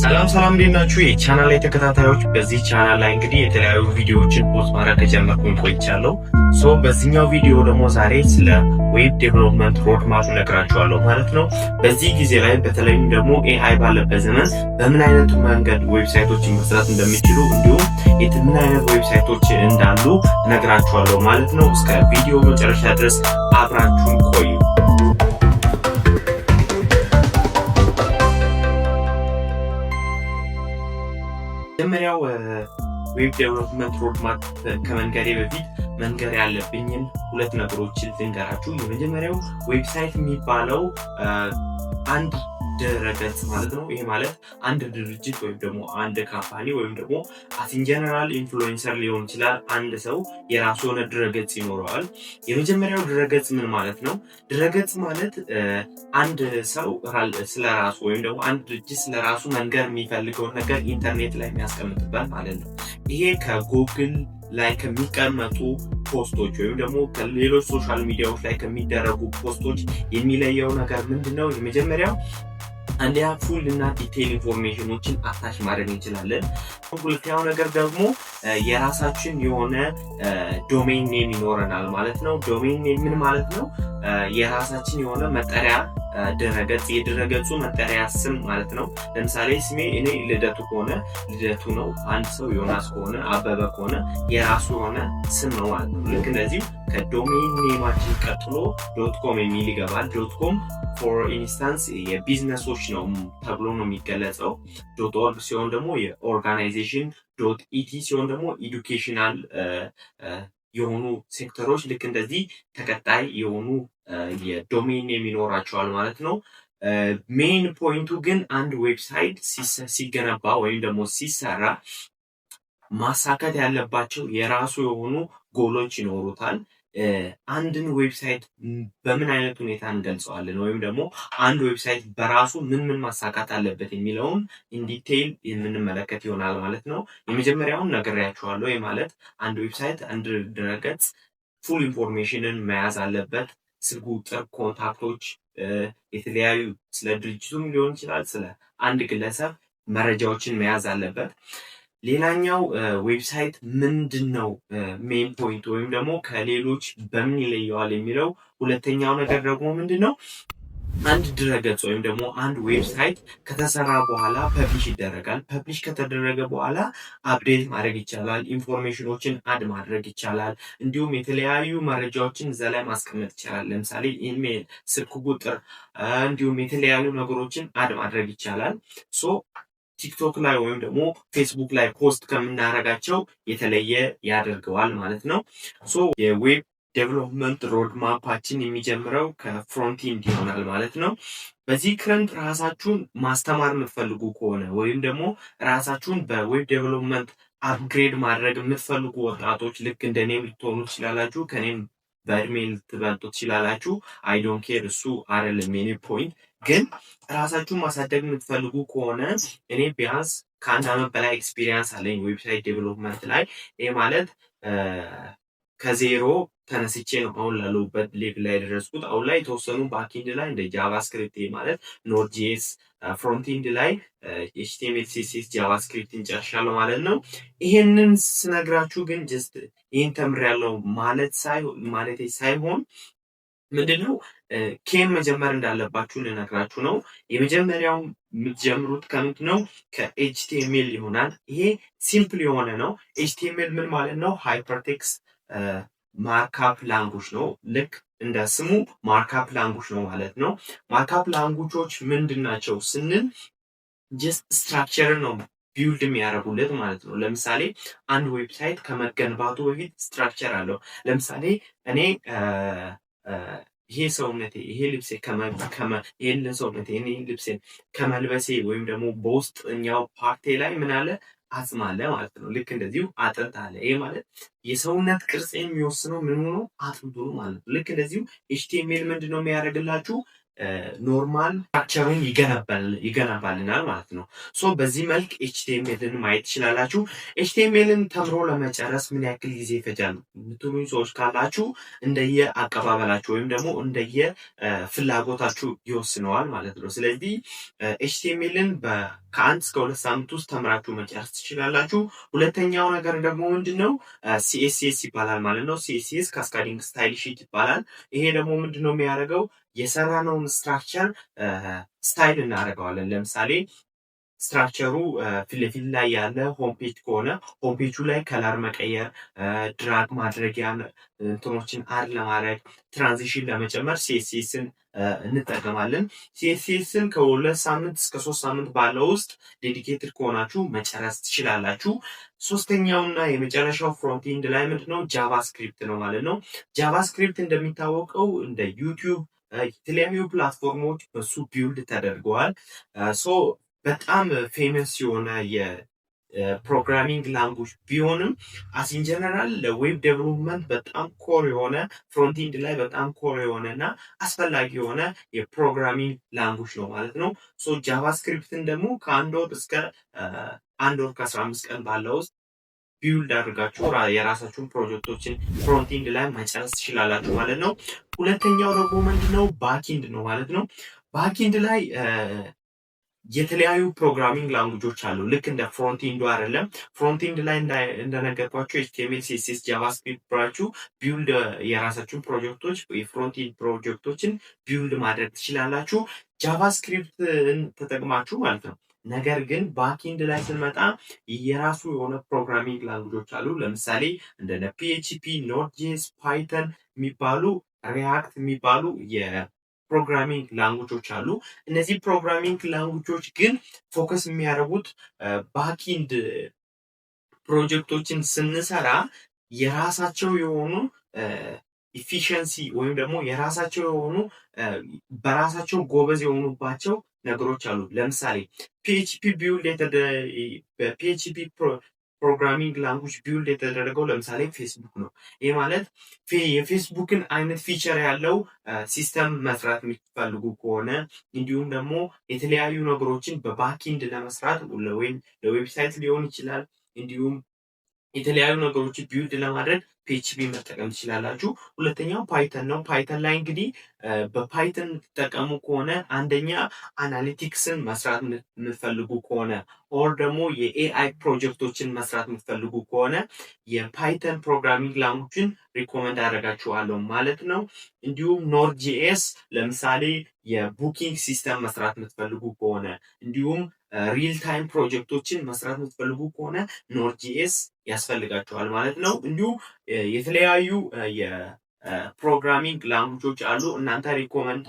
ሰላም ሰላም፣ እንዴት ናችሁ? የቻናል ላይ ተከታታዮች፣ በዚህ ቻናል ላይ እንግዲህ የተለያዩ ቪዲዮዎችን post ማድረግ ከጀመርኩኝ ቆይቻለሁ። So በዚህኛው ቪዲዮ ደግሞ ዛሬ ስለ web development roadmap እነግራችኋለሁ ማለት ነው። በዚህ ጊዜ ላይ በተለይም ደግሞ AI ባለበት ዘመን በምን አይነት መንገድ website ኦችን መስራት እንደሚችሉ እንዲሁም ምን አይነት website ኦች እንዳሉ እነግራችኋለሁ ማለት ነው። እስከ ቪዲዮ መጨረሻ ድረስ አብራችሁን ቆዩ። መጀመሪያው web development roadmap ከመንገሬ በፊት መንገር ያለብኝን ሁለት ነገሮችን ልንገራችሁ። የመጀመሪያው website የሚባለው አንድ ድረገጽ ማለት ነው። ይሄ ማለት አንድ ድርጅት ወይም ደግሞ አንድ company ወይም ደግሞ as in general influencer ሊሆን ይችላል። አንድ ሰው የራሱ የሆነ ድረገጽ ይኖረዋል። የመጀመሪያው ድረገጽ ምን ማለት ነው? ድረገጽ ማለት አንድ ሰው ስለ ራሱ ወይም ደግሞ አንድ ድርጅት ስለ ራሱ መንገር የሚፈልገውን ነገር ኢንተርኔት ላይ የሚያስቀምጥበት ማለት ነው። ይሄ ከጉግል ላይ ከሚቀመጡ post ኦች ወይም ደግሞ ከሌሎች social media ዎች ላይ ከሚደረጉ post ኦች የሚለየው ነገር ምንድን ነው? የመጀመሪያው አንደኛ full እና detail information ኦችን attach ማድረግ እንችላለን። ሁለተኛው ነገር ደግሞ የራሳችን የሆነ domain name ይኖረናል ማለት ነው። Domain name ምን ማለት ነው? የራሳችን የሆነ መጠሪያ ድረገጽ፣ የድረገጹ መጠሪያ ስም ማለት ነው። ለምሳሌ ስሜ እኔ ልደቱ ከሆነ ልደቱ ነው። አንድ ሰው ዮናስ ከሆነ፣ አበበ ከሆነ የራሱ የሆነ ስም ነው ማለት ነው። ልክ እንደዚሁ ከ domain name ኣችን ቀጥሎ .com የሚል ይገባል። .com for instance የ business ኦች ነው ተብሎ ነው የሚገለጸው። .org ሲሆን ደግሞ የ organization፣ .et ሲሆን ደግሞ educational የሆኑ ሴክተሮች ልክ እንደዚህ ተቀጣይ የሆኑ የ domain name ይኖራቸዋል ማለት ነው። Main point ኡ ግን አንድ website ሲገነባ ወይም ደግሞ ሲሰራ ማሳካት ያለባቸው የራሱ የሆኑ ጎሎች ይኖሩታል። አንድን website በምን አይነት ሁኔታ እንገልጸዋለን ወይም ደግሞ አንድ website በራሱ ምን ምን ማሳካት አለበት የሚለውን in detail የምንመለከት ይሆናል ማለት ነው። የመጀመሪያውን ነግሬያችኋለሁ። ይህ ማለት አንድ website፣ አንድ ድረገጽ full information ን መያዝ አለበት። ስልክ ቁጥር፣ contact ኦች፣ የተለያዩ ስለ ድርጅቱም ሊሆን ይችላል፣ ስለ አንድ ግለሰብ መረጃዎችን መያዝ አለበት። ሌላኛው website ምንድን ነው main point ወይም ደግሞ ከሌሎች በምን ይለየዋል የሚለው ሁለተኛው ነገር ደግሞ ምንድን ነው? አንድ ድረገጽ ወይም ደግሞ አንድ website ከተሰራ በኋላ publish ይደረጋል። Publish ከተደረገ በኋላ update ማድረግ ይቻላል። Information ኦችን add ማድረግ ይቻላል። እንዲሁም የተለያዩ መረጃዎችን እዛ ላይ ማስቀመጥ ይቻላል። ለምሳሌ ኢሜይል፣ ስልክ ቁጥር እንዲሁም የተለያዩ ነገሮችን add ማድረግ ይቻላል። So ቲክቶክ ላይ ወይም ደግሞ ፌስቡክ ላይ post ከምናደርጋቸው የተለየ ያደርገዋል ማለት ነው። So የ web development roadmap ኣችን የሚጀምረው ከ frontend ይሆናል ማለት ነው። በዚህ ክረምት ራሳችሁን ማስተማር የምትፈልጉ ከሆነ ወይም ደግሞ ራሳችሁን በ web development upgrade ማድረግ የምትፈልጉ ወጣቶች ልክ እንደ እኔም ልትሆኑ ትችላላችሁ። ከኔም በእድሜ ልትበልጡ ትችላላችሁ። I don't care፣ እሱ አይደለም የኔ point። ግን ራሳችሁን ማሳደግ የምትፈልጉ ከሆነ እኔ ቢያንስ ከአንድ ዓመት በላይ experience አለኝ website development ላይ። ይህ ማለት ከዜሮ ተነስቼ ነው አሁን ላለሁበት level ላይ የደረስኩት። አሁን ላይ የተወሰኑ backend ላይ እንደ JavaScript ማለት Node.js፣ frontend ላይ HTML፣ CSS፣ JavaScript ን ጨርሻለሁ ማለት ነው። ይሄንን ስነግራችሁ ግን just ይህን ተምሬያለሁ ማለት ሳይሆን ምንድነው ኬን መጀመር እንዳለባችሁ ልነግራችሁ ነው። የመጀመሪያው የምትጀምሩት ከምንድን ነው? ከ HTML ይሆናል። ይሄ simple የሆነ ነው። HTML ምን ማለት ነው? Hypertext markup language ነው። ልክ እንደ ስሙ markup language ነው ማለት ነው። Markup language ኦች ምንድን ናቸው ስንል just structure ን ነው build የሚያደርጉለት ማለት ነው። ለምሳሌ አንድ website ከመገንባቱ በፊት structure አለው። ለምሳሌ እኔ ይሄ ሰውነቴ፣ ይሄ ልብሴ፣ ይሄን ሰውነቴ፣ ይሄን ልብሴ ከመልበሴ ወይም ደግሞ በውስጠኛው part ኤ ላይ ምን አለ? አጽም አለ ማለት ነው። ልክ እንደዚሁ አጥንት አለ። ይሄ ማለት የሰውነት ቅርጽ የሚወስነው ምን ሆኖ አጥንቱ ነው ማለት ነው። ልክ እንደዚሁ HTML ምንድን ነው የሚያደርግላችሁ? Normal structure ኡን ይገነባልናል ማለት ነው። So በዚህ መልክ HTML ን ማየት ትችላላችሁ። HTML ን ተምሮ ለመጨረስ ምን ያክል ጊዜ ይፈጃል የምትሉኝ ሰዎች ካላችሁ እንደየ አቀባበላችሁ ወይም ደግሞ እንደየ ፍላጎታችሁ ይወስነዋል ማለት ነው። ስለዚህ HTML ን በ ከ1 እስከ 2 ሳምንት ውስጥ ተምራችሁ መጨረስ ትችላላችሁ። ሁለተኛው ነገር ደግሞ ምንድን ነው? CSS ይባላል ማለት ነው። CSS cascading style sheet ይባላል። ይሄ ደግሞ ምንድን ነው የሚያደርገው? የሰራነውን structure style እናደርገዋለን። ለምሳሌ structure ኡ ፊት ለፊት ላይ ያለ home page ከሆነ home page ኡ ላይ color መቀየር፣ drag ማድረጊያ እንትኖችን add ለማድረግ፣ transition ለመጨመር CSS ን እንጠቀማለን። CSS ን ከ2 ሳምንት እስከ 3 ሳምንት ባለው ውስጥ dedicated ከሆናችሁ መጨረስ ትችላላችሁ። ሶስተኛውና የመጨረሻው frontend ላይ ምንድነው? JavaScript ነው ማለት ነው። JavaScript እንደሚታወቀው እንደ YouTube የተለያዩ platform ኦች በሱ build ተደርገዋል። So በጣም famous የሆነ የ programming language ቢሆንም as in general ለ web development በጣም core የሆነ፣ frontend ላይ በጣም core የሆነ እና አስፈላጊ የሆነ የ programming language ነው ማለት ነው። So JavaScript ን ደግሞ ከ1 ወር እስከ 1 ወር ከ15 ቀን ባለው ውስጥ build አድርጋችሁ የራሳችሁን ፕሮጀክቶችን frontend ላይ መጨረስ ትችላላችሁ ማለት ነው። ሁለተኛው ደግሞ ምንድነው? Backend ነው ማለት ነው። Backend ላይ የተለያዩ programming language ኦች አሉ። ልክ እንደ frontend ኡ አይደለም። Frontend ላይ እንደነገርኳችሁ HTML፣ CSS፣ JavaScript ብላችሁ build የራሳችሁን ፕሮጀክቶች የ frontend ፕሮጀክቶችን build ማድረግ ትችላላችሁ፣ JavaScript ን ተጠቅማችሁ ማለት ነው። ነገር ግን backend ላይ ስንመጣ የራሱ የሆነ programming language ኦች አሉ። ለምሳሌ እንደነ PHP፣ Node.js፣ Python የሚባሉ፣ React የሚባሉ የ programming language ኦች አሉ። እነዚህ programming language ኦች ግን focus የሚያደርጉት backend ፕሮጀክቶችን ስንሰራ የራሳቸው የሆኑ efficiency ወይም ደግሞ የራሳቸው የሆኑ በራሳቸው ጎበዝ የሆኑባቸው ነገሮች አሉ። ለምሳሌ PHP build በ PHP programming language build የተደረገው ለምሳሌ ፌስቡክ ነው። ይህ ማለት የፌስቡክን አይነት feature ያለው system መስራት የሚፈልጉ ከሆነ፣ እንዲሁም ደግሞ የተለያዩ ነገሮችን በ backend ለመስራት ወይም ለ website ሊሆን ይችላል፣ እንዲሁም የተለያዩ ነገሮችን build ለማድረግ PHP መጠቀም ትችላላችሁ። ሁለተኛው Python ነው። Python ላይ እንግዲህ በ Python የምትጠቀሙ ከሆነ አንደኛ analytics ን መስራት የምትፈልጉ ከሆነ or ደግሞ የ AI ፕሮጀክቶችን መስራት የምትፈልጉ ከሆነ የ Python programming language ን recommend አደርጋችኋለሁ ማለት ነው። እንዲሁም Node.js ለምሳሌ የ booking system መስራት የምትፈልጉ ከሆነ፣ እንዲሁም real time ፕሮጀክቶችን መስራት የምትፈልጉ ከሆነ Node.js ያስፈልጋችኋል ማለት ነው። እንዲሁም የተለያዩ የ programming language ኦች አሉ። እናንተ recommend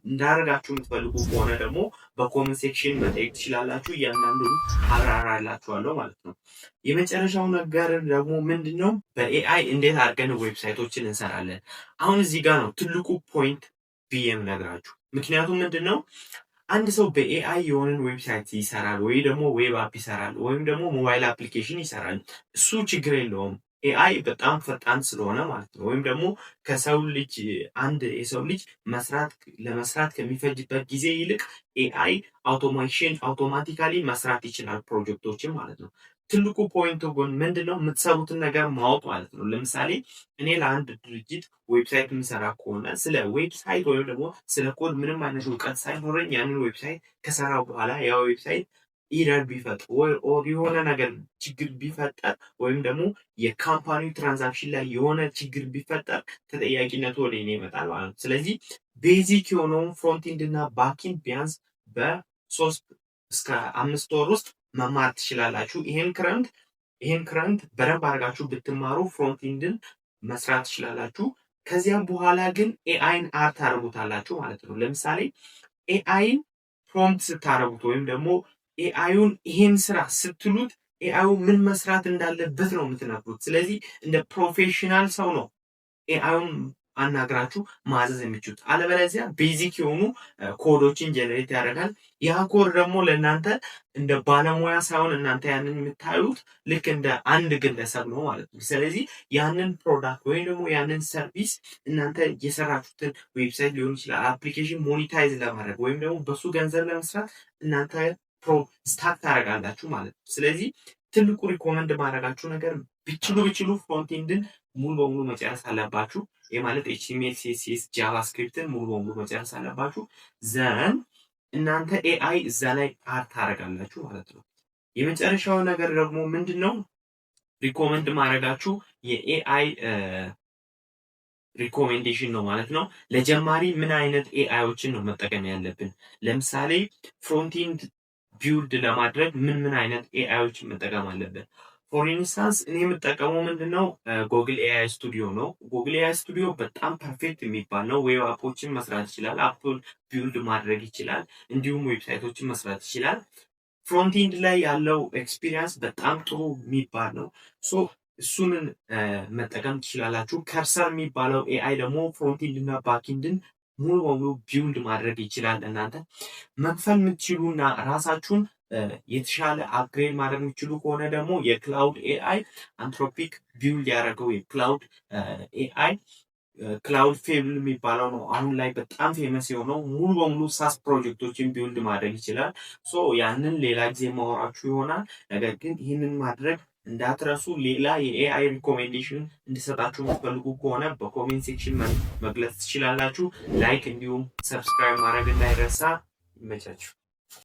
እንዳደርጋችሁ የምትፈልጉ ከሆነ ደግሞ በ comment section መጠየቅ ትችላላችሁ። እያንዳንዱን አብራራላችኋለሁ ማለት ነው። የመጨረሻው ነገር ደግሞ ምንድን ነው? በ AI እንዴት አድርገን website ኦችን እንሰራለን? አሁን እዚህ ጋር ነው ትልቁ point ብዬ የምነግራችሁ። ምክንያቱም ምንድን ነው፣ አንድ ሰው በ AI የሆነን website ይሰራል ወይ ደግሞ web app ይሰራል ወይም ደግሞ mobile application ይሰራል። እሱ ችግር የለውም። AI በጣም ፈጣን ስለሆነ ማለት ነው። ወይም ደግሞ ከሰው ልጅ አንድ የሰው ልጅ ለመስራት ከሚፈጅበት ጊዜ ይልቅ AI automation automatically መስራት ይችላል ፕሮጀክቶችን ማለት ነው። ትልቁ point ኡ ግን ምንድነው? የምትሰሩትን ነገር ማወቅ ማለት ነው። ለምሳሌ እኔ ለአንድ ድርጅት website የምሰራ ከሆነ ስለ website ወይም ደግሞ ስለ ኮድ ምንም አይነት እውቀት ሳይኖረኝ ያንን website ከሰራሁ በኋላ ያ website error ቢፈጥር ወይ or የሆነ ነገር ችግር ቢፈጠር ወይም ደግሞ የ company ው transaction ላይ የሆነ ችግር ቢፈጠር ተጠያቂነቱ ወደ እኔ ይመጣል ማለት ነው። ስለዚህ basic የሆነውን frontend እና backend ቢያንስ በ3 እስከ 5 ወር ውስጥ መማር ትችላላችሁ። ይሄን ክረምት በደንብ አድርጋችሁ ብትማሩ frontend ን መስራት ትችላላችሁ። ከዚያም በኋላ ግን AI ን add ታደርጉታላችሁ ማለት ነው። ለምሳሌ AI ን prompt ስታደርጉት ወይም ደግሞ AI ዩን ይሄን ስራ ስትሉት AI ዩ ምን መስራት እንዳለበት ነው የምትነግሩት። ስለዚህ እንደ professional ሰው ነው AI ዩን አናግራችሁ ማዘዝ የሚችሉት። አለበለዚያ basic የሆኑ code ኦችን generate ያደርጋል። ያ ኮድ ደግሞ ለእናንተ እንደ ባለሙያ ሳይሆን እናንተ ያንን የምታዩት ልክ እንደ አንድ ግለሰብ ነው ማለት ነው። ስለዚህ ያንን product ወይም ደግሞ ያንን service እናንተ የሰራችሁትን website ሊሆን ይችላል፣ application monetize ለማድረግ ወይም ደግሞ በሱ ገንዘብ ለመስራት እናንተ ፕሮ stuck ታደርጋላችሁ ማለት ነው። ስለዚህ ትልቁ recommend ማደርጋችሁ ነገር ቢችሉ ቢችሉ frontend ን ሙሉ በሙሉ መጨረስ አለባችሁ። ይህ ማለት HTML፣ CSS፣ JavaScript ን ሙሉ በሙሉ መጨረስ አለባችሁ። Then እናንተ AI እዛ ላይ add ታደርጋላችሁ ማለት ነው። የመጨረሻው ነገር ደግሞ ምንድን ነው? Recommend ማድረጋችሁ የ AI recommendation ነው ማለት ነው። ለጀማሪ ምን አይነት AI ዎችን ነው መጠቀም ያለብን? ለምሳሌ frontend build ለማድረግ ምን ምን አይነት AI ዎችን መጠቀም አለብን? For instance እኔ የምጠቀመው ምንድን ነው፣ Google AI Studio ነው። Google AI Studio በጣም perfect የሚባል ነው። Web app ኦችን መስራት ይችላል። App ኡን build ማድረግ ይችላል። እንዲሁም website ኦችን መስራት ይችላል። Frontend ላይ ያለው experience በጣም ጥሩ የሚባል ነው። So እሱንን መጠቀም ትችላላችሁ። Cursor የሚባለው AI ደግሞ frontend እና backend ን ሙሉ በሙሉ build ማድረግ ይችላል። እናንተ መክፈል የምትችሉ እና ራሳችሁን የተሻለ upgrade ማድረግ የምትችሉ ከሆነ ደግሞ የ Claude AI፣ Anthropic build ያደረገው የ Claude AI፣ Claude Fable የሚባለው ነው አሁን ላይ በጣም famous የሆነው። ሙሉ በሙሉ SaaS ፕሮጀክቶችን build ማድረግ ይችላል። So ያንን ሌላ ጊዜ ማወራችሁ ይሆናል። ነገር ግን ይህንን ማድረግ እንዳትረሱ። ሌላ የ AI recommendation እንድሰጣችሁ የምትፈልጉ ከሆነ በ comment section መግለጽ ትችላላችሁ። Like እንዲሁም subscribe ማድረግ እንዳይረሳ። ይመቻችሁ።